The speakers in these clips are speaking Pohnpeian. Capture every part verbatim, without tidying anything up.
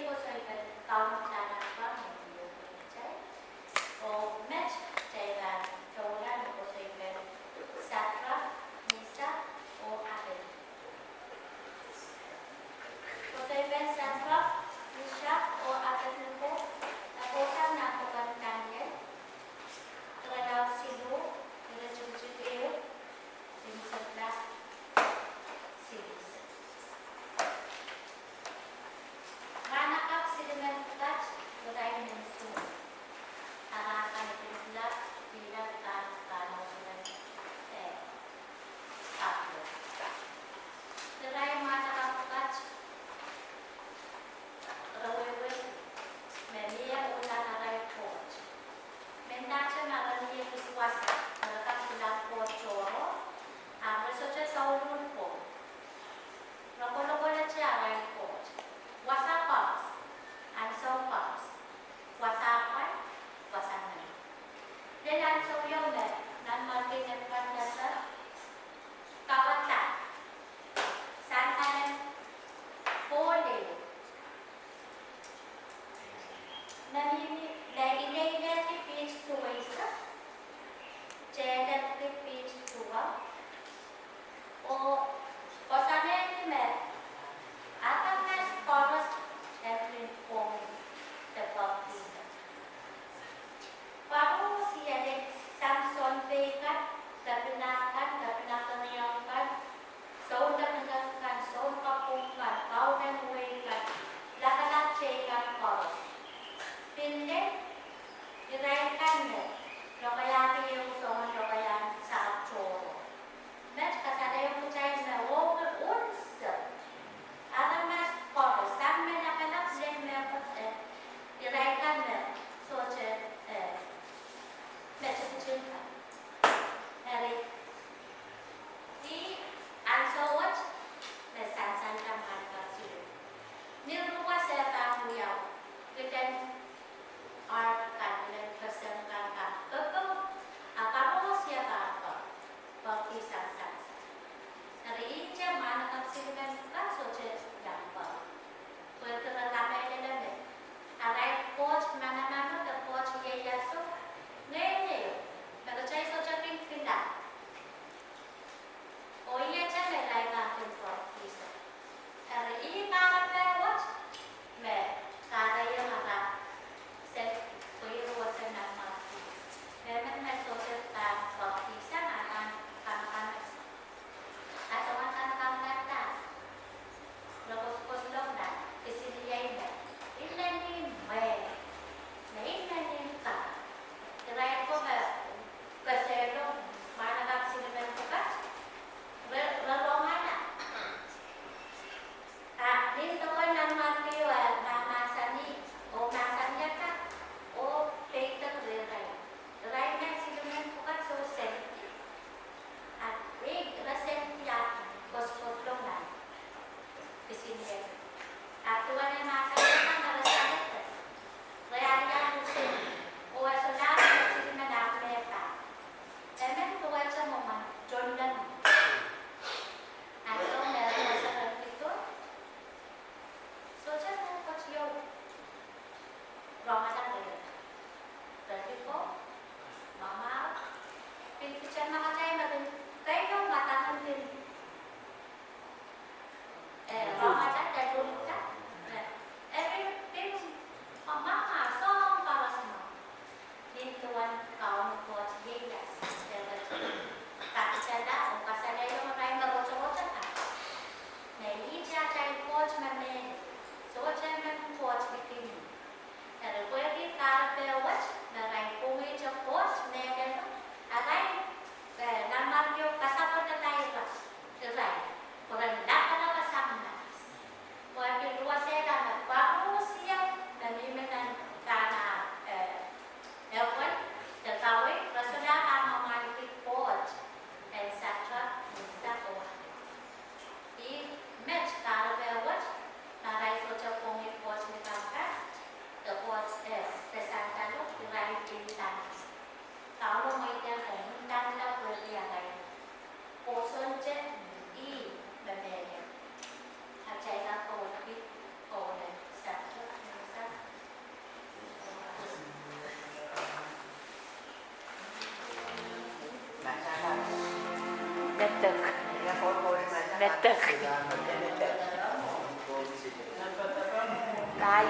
Koasoipen Kauno Sahnpar me iei kitail. Oh met kitail pahn doula ni koasoipen Sadrak, Misak, oh Abednego. Koasoipen Sadrak, Misak, oh Abednego, e kohsang nan pwuken Daniel, irelaud siluh, iretikitik ehu, unsek, silihsek. Mwahnakapw silimen pwukat irail men sumw. Ara kan ipwidipwila, pila kan kan osulen, eh, kapw. Irail mwahnakapw pwukat, re wehwehki me mie uhdahn arail Koht. Mendahte ma re mie kis wasa, me re kak kilang Koht tohrohr, ahpw re sohte douluhl pwong. Re kolokolete arail Koht. Wasa koaros, ansou koaros, wasa apwal, wasa meno. Lel ansou ieu me Nanmwarki Nepukadnesar kapwada sansal en pohl ehu me mihmi, me ileilehki piht duweisek, tehlelki piht duwau, oh koasoanehdi me aramas koaros en kin pwongih de pwekdisang. Koaros iei sang sounpei kan, kepina kan, kepina keriaun kan, soun lekdek kan, soun kapwung kan, kaunen wehi kan, lapalap teikan koaros. Pil lel irail kan me lokaiahki ehu soangen lokaiahn sahpw tohrohr. Met kasalehng kitail me ohng unsek. Aramas koaros, sang me lapalap, lel mehkot, eh, irail kan me sohte, eh, me tikitik kan. Eri, ih ansou wet me sansal kan kan kak siluh. Ni ruwa se pahn wia, kiden ark kan, kiden kesempwal kan, popohl, a koaros ie pahn pwekdisang sansal. Eri ihte mwahnakapw silimen pwukat sohte iang pwekdi. Pwehki re kamehlele me arail Koht manamano de Koht ieiaso, ngehn ehu, me kitail sohte kin kilang. Oh ihte me irail pahn kin pwekdisang. Eri ih kahrepe wet me kahrehiong ara Dek. Kai.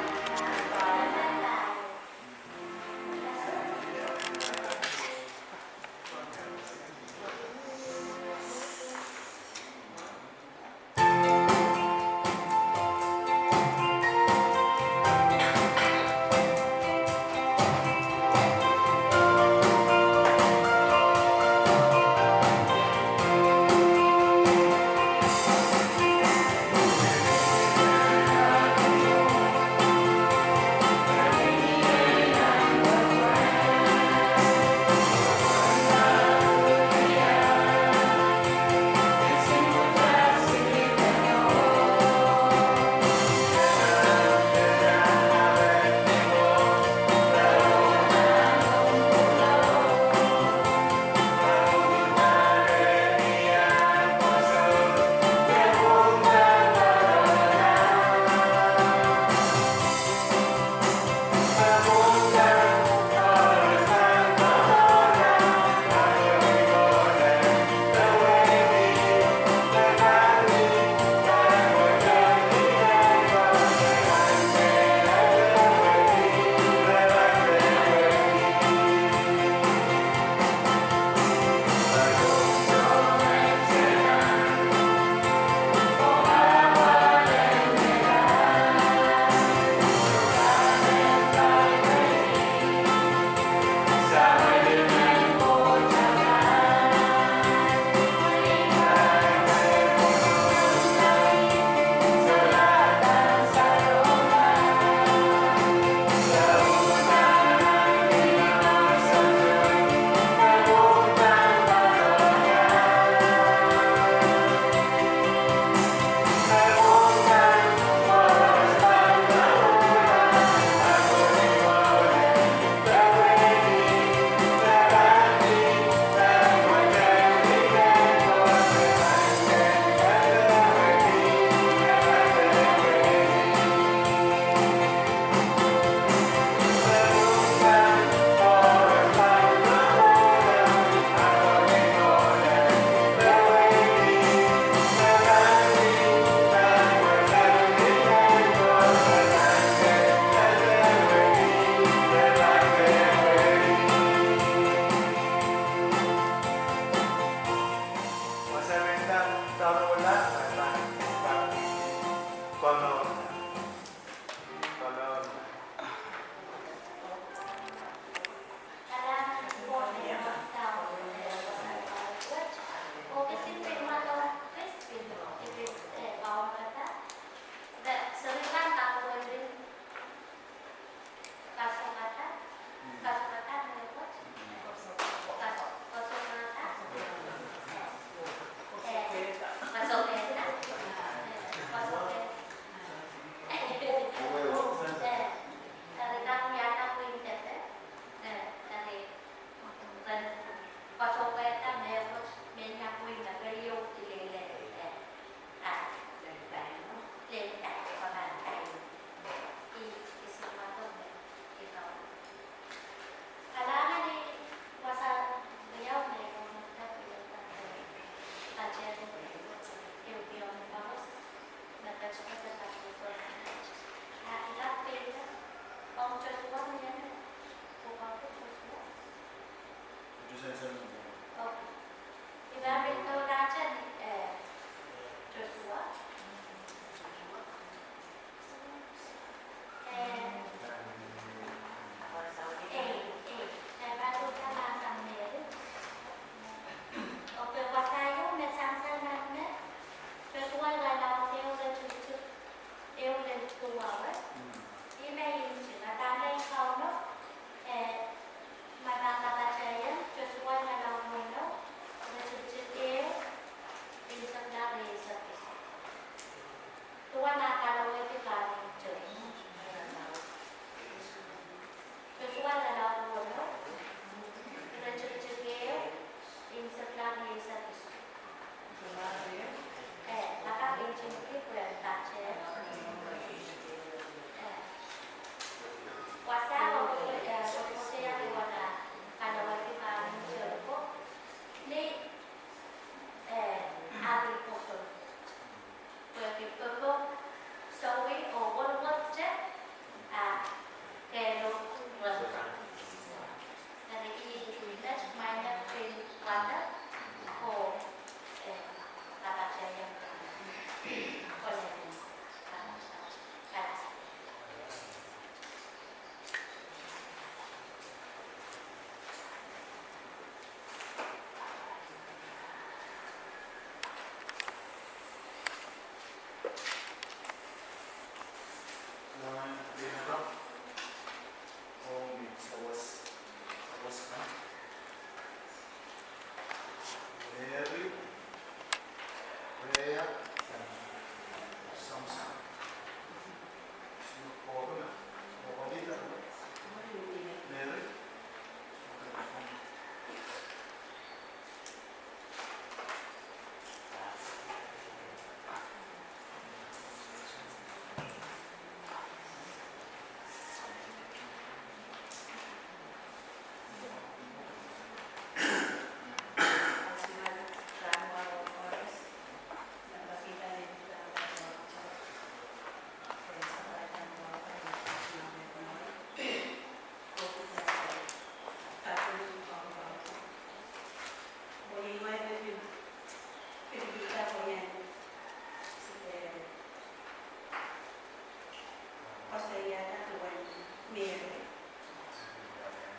Meri,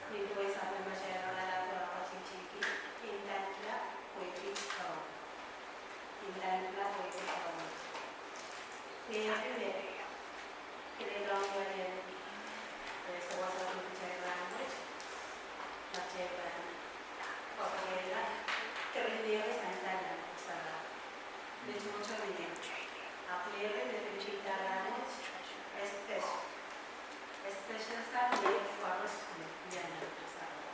ni duwen sapwellime sarawi, lala duwen apwtihn tiki, indahnla pwehki Kauno. Indahnla pwehki Kauno. Meri me, kilidohng welen, eh, sewese kitail rahnwet, ma kitail pahn kapakapki, kitail en sansal nan Pwuhk Sarawi. Me tohto mie. Ahpw Meri me pil kihda rahnwet, especially Especially sang me koaros me iang nan Pwuhk Sarawi.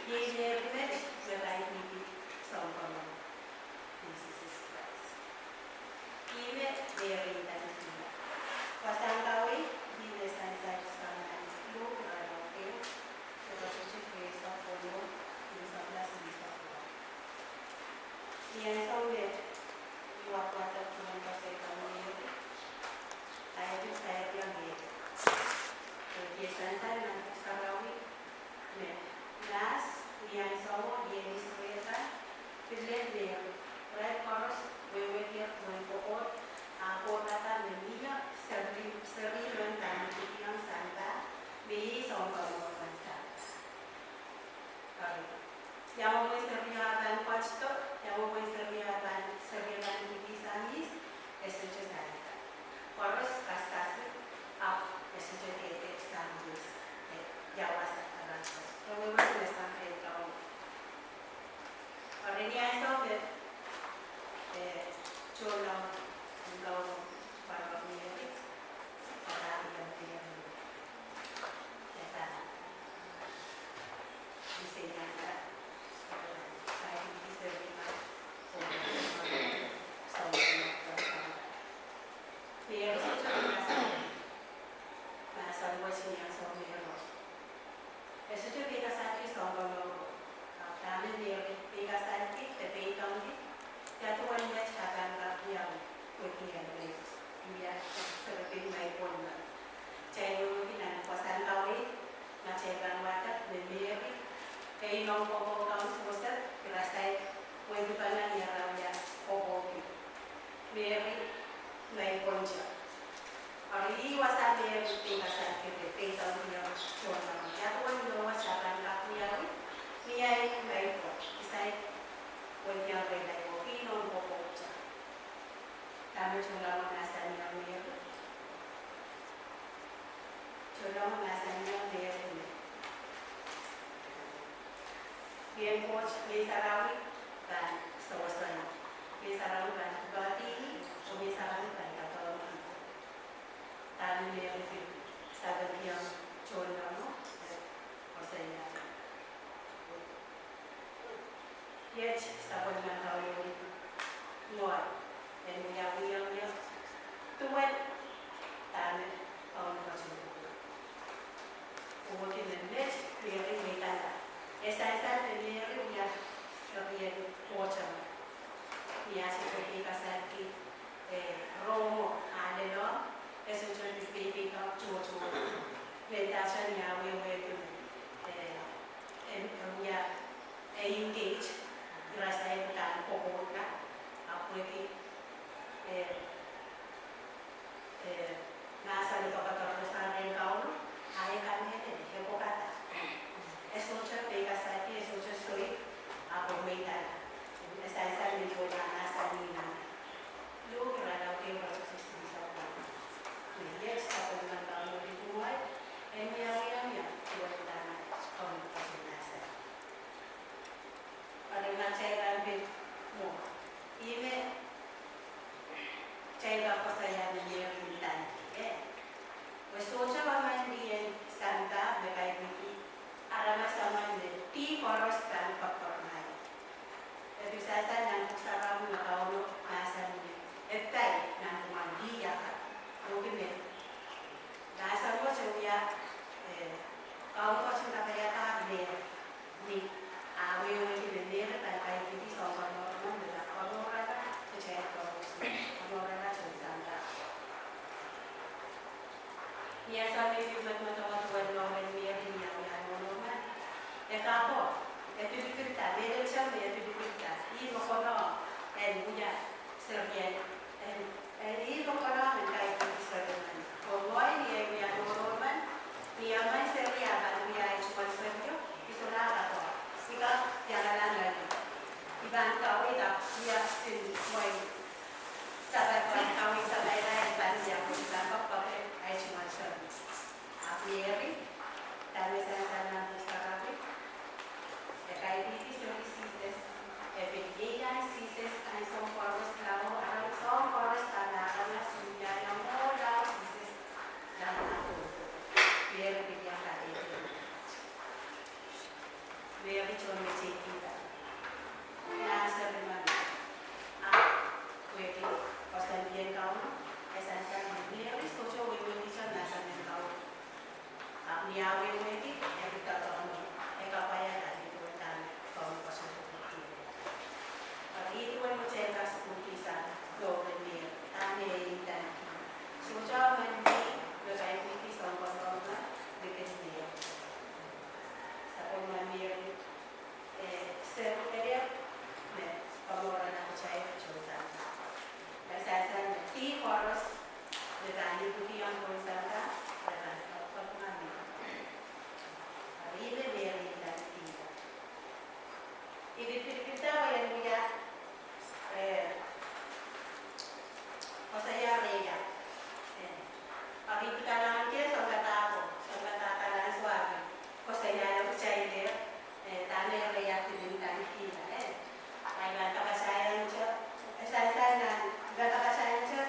Iei Meri met me kaipwidi Sounkomour, Sises Krais. Ih me Meri indahnla. Wasahn kaweid, ih me sansal sang nan Luk irelaud ehu, iretikitik eisek weneu, kin saplas eisek waluh. Ni ansou me wahn wadek duwen koasoi kan Meri, kaidehn sair iang Meri. Pwehki e sansal nan Pwuhk Sarawi me mahs, ni ansou o, ni ansou e pil lel Meri, irail koaros wehwehkier duwen kokohd, ahpw pahpa me mie, seri, seri men pahn kihdiong sampah, me iei Sounkomour nan sampah. Eri, ia mwomwen seri a pahn pwoato, ia mwomwen seri a pahn, seri a pahn kihdi sang ihs, e sohte sansal. Koaros kaskasik, ahpw e sohte dehde sang ihs, eh, ia wasa a pahn pwoato. Eri wehwehki me sang rehn Kauno. Eri ni ansou me, eh, tohnleng en Kauno pwarada Meri, pwarada Meri. E sohte peikasahtki Sounkomour. Ahpw dahme Meri peikasahtki, de peidohngki, ia duwen met e pahn kak wiawi, pwehki e wia, wia serepin maing pwon me. Kitail wehwehki nan wasahn kaweid, ma kitail pahn wadek me Meri, e ineng pwopwoud kan sewese, ira saik, wehwehki pahn nan ia ra wia pwopwoud. Meri, maing pwon teikan. Eri ih wasa Meri peikasahtki, peidohngki tohnleng. Ia duwen met e pahn kak wiawi, mie maing pwon, saik, wehwehki ira saik, ineng pwopwoud teikan. Dahme tohnleng mahsanih Meri? Tohnleng mahsanih Meri me Ngehn Koht, Ngehn Sarawi pahn sewese ih. Ngehn Sarawi pahn pwupwudi ih, oh Ngehn Sarawi pahn doadoahngki ih. Dahme Meri pil sapengkihong tohnleng o, eh, koasoia. Iet sapwellimen Kauno ngehi en wiawiong ie duwen dahme Kauno ketin pwupwudi. Pwupwudi me met Meri mweidala. E sansal me Meri wia serien Koht. Ni ah sohte peikasahtki, eh, rong o, a lelohng, e sohte pil peidohng tohto. Mendahte ni ah wehwehki me, eh, e, e wia, e engage ira saik pahn pwopwoudla, ahpw pwehki, eh, eh, mahsen pwukoa doadoahk sang rehn Kauno, a e kamehlele, e pwukada. E sohte peikasahtki, e sohte soik, ahpw e mweidala. E sansal me Kauno mahsanih nan Luk irelaud ehu, iretikitik eisek waluh. Me iet sapwellimen Kauno ngehi en wiawiong ie duwen dahme Kauno ketin mahsanih. Eri ma kitail pahn pil mwo. Ih me kitail pahn koasoia me Meri indahnla, eh. E sohte emen lih en sampah me kaipwidi aramas emen me dih koaros pahn kapwurpwurmai. E pil sansal nan Pwuhk Sarawi me Kauno mahsanih, e pai nanpwungen lih akan. Wehwehki me mahsen wet e wia, eh, Kauno ketin kapaiada Meri. Ni ah wehwehki me Meri pahn kaipwidi Sounkomour men me pahn komourala kitail koaros, komourala tohn sampah. Ni ansou me I pil medemedewe duwen mour en Meri ni ah wia nohno men, e kak, e pilipilda, mehlel teng me e pilipilda, ih me konehng en wia serien, en, en ih me konehng en kaipwidi serien. Oh ngehi ni ei Ia wehwehki, e pil doadoahk me e kapwaiada ni duwen dahme komw koasoia. Eri duwen me kitail kak sukuhlki sang, no, me, ah, me inda. Sohte emen me, me kitail pil kak soang koasoia, me kin me. Sapwellime Meri, eh, seri keriau, me, komourala kitail, sohte sang. Me sansal me dih koaros, me pahn ipwidiong pohn sampah, me pahn kapwkapwunga mie. Eri me Meri inda dihda. I pil pilipilda pwe I en wia, eh, koasoia Reiak. Eh, eri I pil kalahngan ke soangen dahkot, soangen dahkot, ansou akan. Koasoia kitail, eh, dahme Reiak pil inda dihda, eh. Ahi pahn kapatahiong te, eh, sansal nan, I pahn kapatahiong te,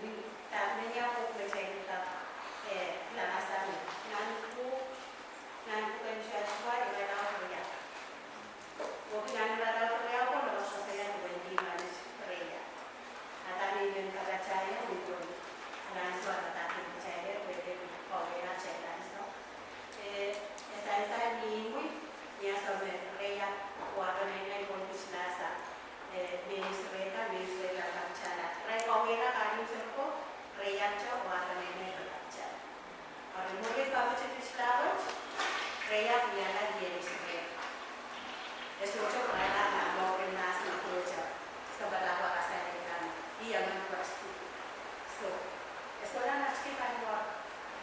mm, dahme ia pwuk me kitail kak, eh, lamasamet. Nan pwuk, nan pwuken Sosua, irelaud riau. Oh pil nan irelaud riau ko, lokaia koasoia duwen dihmw en Reiak. A dahme I men kapatahiong, I pil, a nan sohte dahkot kitail, pwe I pil kauwehla kitail ansou. Eh, e sansal ni imwi, ni ansou me Reiak waronenei pohn pitila sang, eh, mehn Israel kan, mehn Israel kan kapitala. Irail kauwehla karin serko, Reiak te waronenei re kapitala. Eri mwurin kapitipitila wet, Reiak wiahla mehn Israel. E sohte pwurala nan mouren mahs me Koht, soangen dahkot, kasalehda ih emen pwukat. So, e sohla nan kihda kan wa,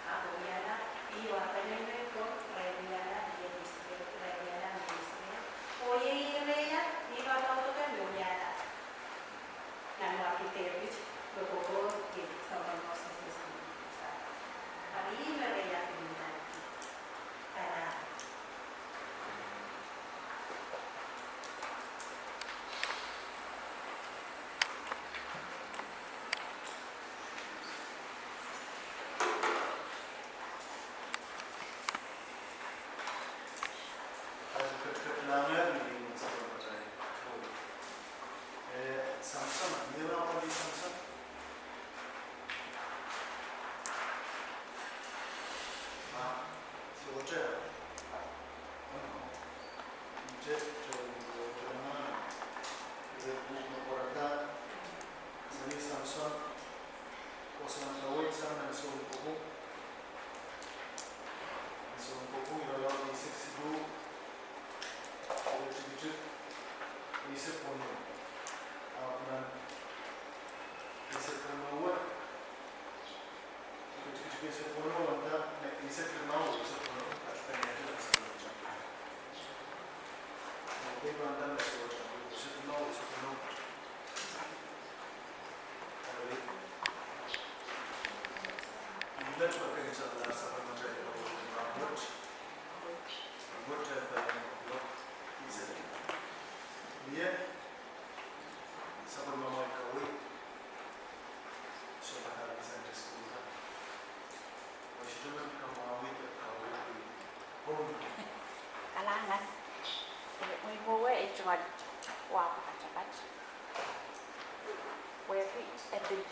ahpw wiahla, ih waronenei ko, irail wiahla mehn Israel, irail wiahla mehn Israel. Oh iei Reiak, ih kapakap kan me wiahla. Nan wahki Depit, me kokohki soangen Moses. Eri ih me Reiak inda. Kala. Eh, Samson, mie pahn pali Samson? Ah, sohte. Ih te, te, te, te, te, te, te, Samson, kosonned kaweid sang nan Sounkoapo. Nan Sounkoapo, irelaud eisek siluh, iretikitik eisek weneu. Ahpw nan eisek weneu, iretikitik eisek weneu, nda, nan eisek limau, eisek weneu, pahn pahn ete nan Samson. Nan pei pahn nda nan sohte, eisek limau, eisek weneu. Kalahngan, eh, mwehi mwowe e tungoal wahpw pwukat. Pwehki e pil,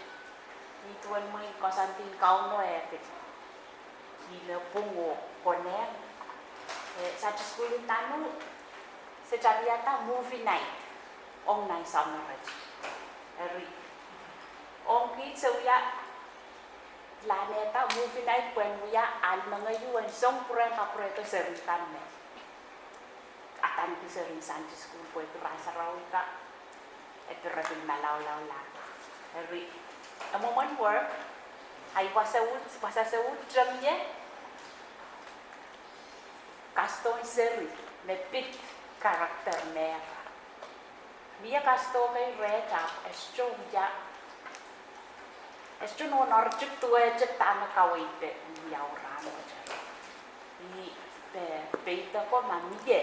ih duwen mwein koasoandi en Kauno e pil, ih me pwung oh konehng. Eh, Sunday school nan, se tapihada movie night, ong nan summer. Eri, ong kiht se wia, lahnehda movie night pwehn wia ahl mengei en soang pwurehng kapwurehdo seri kan me adaneki seri Sunday school pwehki rahn sarawi kan e pil re pil malaulau lahng. Eri, e mwomwen work, ahi wasa wet, wasa se wet teng ie, kasdohn seri, me pid character me Mie kasdo kei rehtail, e sohte wia, e sohte nohn oritik duwehte dahme kaweid pil wia oh rahnwet. Ih pe, peidek ko ma mie,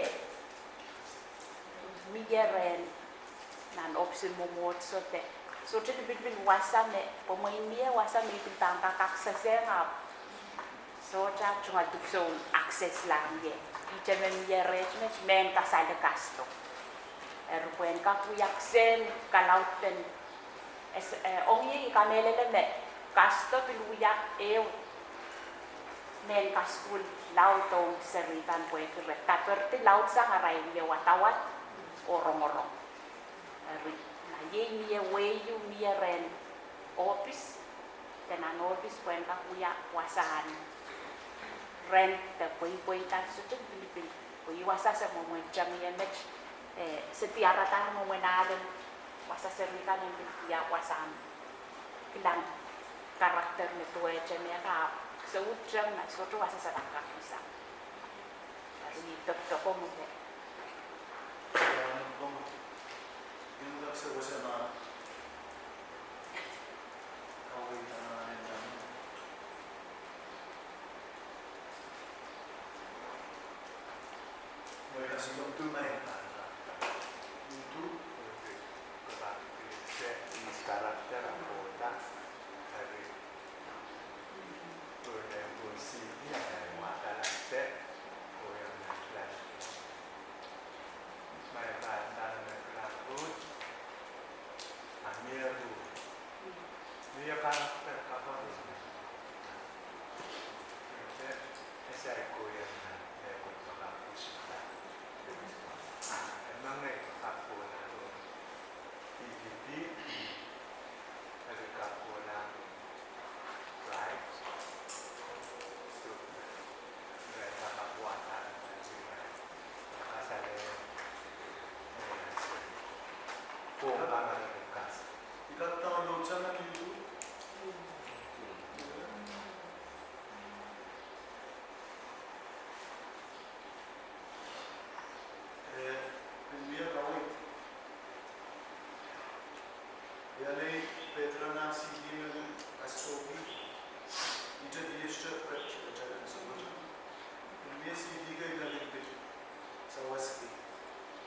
mie rehn nan ohpis en mwomwohdiso de. Sohte lipilipil wasa me, pwe mwein mie wasa me I pil pahn kak access-ehng ahpw sohte tungoal dipwisoun access lahng ie. Ihte me mie reht met mehn kasale kasdo. Eri pwehn kak wia kisehn kalaudpen, eh, ong ie I kamehlele me kasdo pil wia ehu mehn kasukuhl laud ong seri kan pwehki re kaperdi laudsang arail wie wadawad oh rongorong. Eri, ma iei mie wehio mie rehn ohpis, de nan ohpis pwehn kak wia wasahn rent de pweipweida sohte pilipil. Pwe ih wasa se mwomwen teng ie met, eh, se diaradahr mwomwen ahlen wasa seri kan en pil wia wasahn kilang character me duwehte me ka ahpw se utung ma sohte wasa se kak kak wia sang. Eri, teptepomw. Eh, pil mie kawei. Ia lei pehd nan C D me pil kasdohki. Ihte D H te pet pet alen sohte. Pil mie C D kei me pil pil sawaski.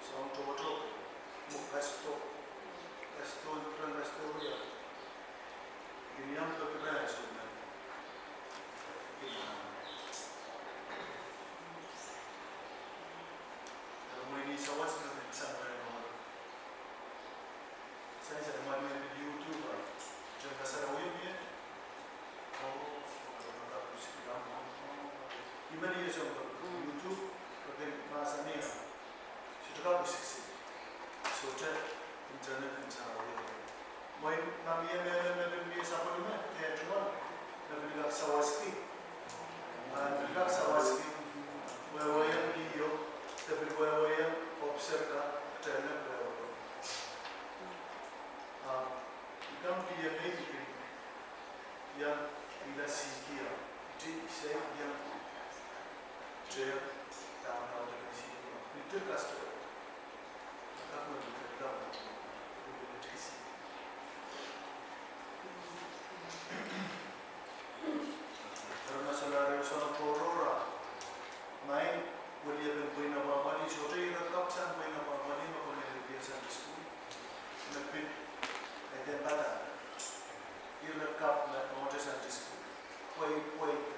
Soang tohto. Mwo kasdo. Kasdo, pran kasdo ia. Kin iang pil pil pran sohte. Kin iang. Eri mwein sawas me pil sang rai nohno. Sansal mwail me pil YouTube, ah, jen kasarawi mie. Oh, oh, oh, oh, oh, oh, oh. Imeni iei soang YouTube, pil mahsanih. Sohte kak siksik. Sohte internet kin sarawi. Mwein ma mie mehlel me pil mie sapwellime, eh, tuhwan, me pil kak sawaski. Ah, pil kak sawaski. Wehwehki io, de pil wehwehki ohpis kan, de pil wehwehki. Ah, I kan pil iang lei pil iang ila sikia, iti sei iang te, download ila sikia. Iti kasdo. Kak me iti download.